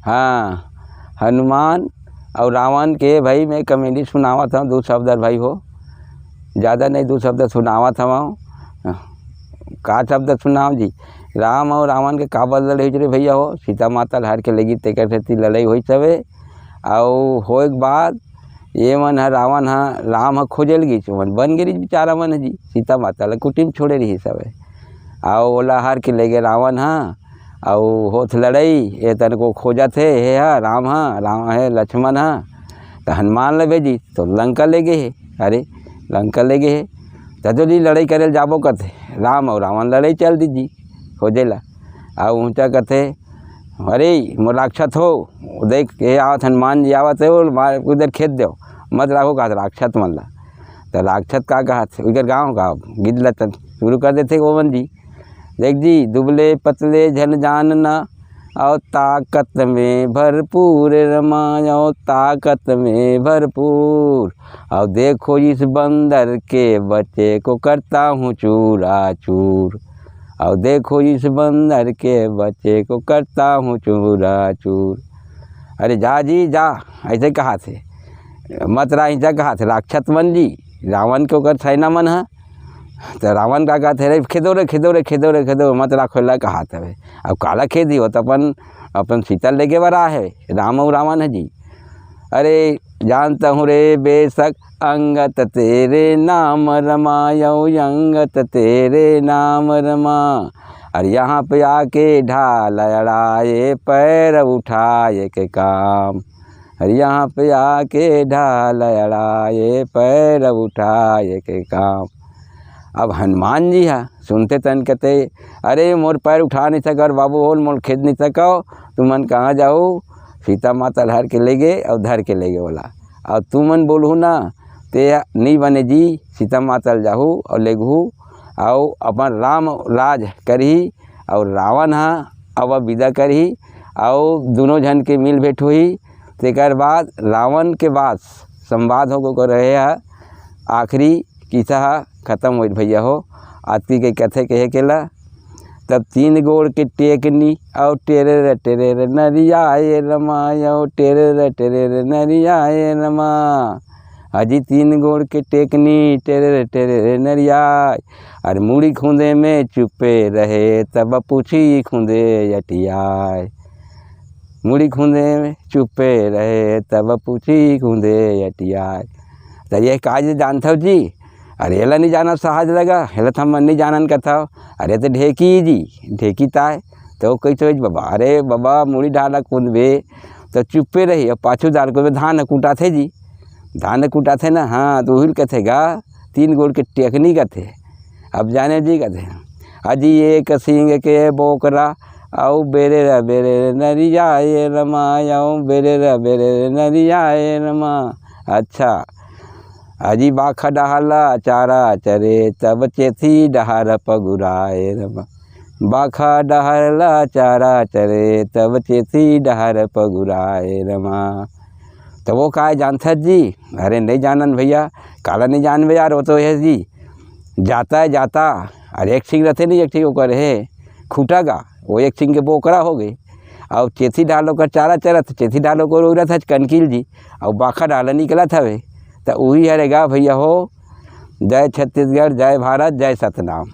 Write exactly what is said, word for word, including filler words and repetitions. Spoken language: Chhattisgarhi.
हाँ, हनुमान अउ रावण के भाई मैं कमेडी सुनावत हँव, दू शब्द भाई हो, जादा नहीं, दू शब्द सुनावत हँव। का शब्द सुनावँव जी, राम अउ रावण के काबर लड़ई होइस रे भइया हो, सीता माता ल हर के लेगिस तेकर सेती लड़ई होइस हवे। अउ होए के बाद ये मन ह, रावण ह, राम ह खोजे ल गिस, ओमन बन गे रिहिस बेचारा मन ह जी, सीता माता ल कुटी म छोड़े रिहिस हवे। अउ ओला हर के लेगे रावण ह, अउ होत लड़ई, ये तनको खोजत हे, हे ह, राम ह, राम हे, लक्ष्मण ह, त हनुमान ल भेजिस, त लंका लेगे हे। अरे, लंका लेगे हे, त जो जी लड़ई करे ल जाबो कथे, राम अउ रावण लड़ई चल दिस जी खोजे ला। अउ उँहचा कथे, "अरे, मोर राक्षस हो, देख, ये आवत हनुमान जी आवत हे, वो मार, उधर खेद देव, मत राखो," कहत राक्षस मन ला। त राक्षस का कहत हे, उधर गाँव का गिद्ध ल त शुरू कर देथे ओमन जी। देख जी, दुबले पतले झन जानना, अउ ताकत में भरपूर रमा, अउ ताकत में भरपूर। अउ देखो इस बंदर के बच्चे को करता हूँ चूरा चूर। अउ देखो इस बंदर के बच्चे को करता हूँ चूरा चूर। अरे जा जी जा, अइसे कहत हे। मत रहा, अइसे कहत हे राक्षस मन जी, रावण के ओकर सेना मन ह। त रावण का कहत हे, "रे खेदो रे, खेदो रे, खेदो रे, खेदो, मत राखो ला," कहत हवे। अब काला खेदी हो, त अपन, अपन सीता लेगे बर आए हे राम अउ रावण ह जी। "अरे जानता हूँ रे बेशक अंगत तेरे नाम रमा, अउ अंगत तेरे नाम रमा, अरे यहाँ पे आके ढाल अड़ाए, पैर उठाए के काम, अरे यहाँ पे आके ढाल अड़ाए, पैर उठाए के काम।" अब हनुमान जी ह सुनथे तन कथे, "अरे मोर पैर उठा नहीं सकव बाबू, ओल मोर खेद नहीं सकव, तुमन कहाँ जाहू?" सीता माता ल हर के लेगे अउ धर के लेगे ओला। अउ तुमन बोलहू ना, ते नहीं बने जी, सीता माता ल जाहू अउ लेगहू अउ अपन राम राज करही अउ रावण ह अब विदा करही अउ दुनों झन के मिल भेंट होही। तेकर बाद रावण के बाद संवाद होके ओकर रहे ह, आखिरी किस्सा ह खत्म होइस भइया हो। अतकी के कथे कहे के ला, तब तीन गोड़ के टेकनी अउ टेरेर टेरेर नरियाए रमा, अउ टेरेर टेरेर नरियाए रमा। अजी तीन गोड़ के टेकनी टेरेर टेरेर नरियाए, अरे मुड़ी खुंदे में चुप्पे रहे, तब पूछी खुंदे अटियाए। मुड़ी खुंदे में चुप्पे रहे, तब पूछी खुंदे अटियाए। त ये का जी जानथव जी? अरे एला नहीं जानव सहज लगा, एला त हमन नहीं जानन कथव। अरे त ढेकी जी, ढेकी ताय। त कइसे होइस बबा? अरे बबा, मुड़ी ढाल खुंदबे त चुप्पे रही, अउ पाछू डाहर खुंदबे धान ह कुटाथे जी। धान कुटाथे ना, हाँ, त उही ल कथे गा, तीन गोड़ के टेकनी कथे। अब जाने जी कथे, अजी एक सींग के बोकरा, अउ बेरेर बेरेर नरियाए रमा, अउ बेरेर बेरेर नरियाए रमा। अच्छा, अजी बाखा डाहर ला चारा चरे, तब चेथी डाहर पगुराए रमा। बाखा डाहर ला चारा चरे, तब चेथी डाहर पगुराए रमा। त वो काय जानथस जी? अरे नहीं जानन भइया। काला नहीं जानबे यार, वो तो हे जी, जाता हे जाता, अरे एक सींग रथे नहीं, एक सींग ओकर हे, खूंटा गा, वो एक सींग के बोकरा होगे। अउ चेथी डाहर ओकर चारा चरत, चेथी डाहर ओकर उरत हच कनकिल जी, अउ बाखा डाहर निकलत हवे। त उही हरे गा भइया हो। जय छत्तीसगढ़, जय भारत, जय सतनाम।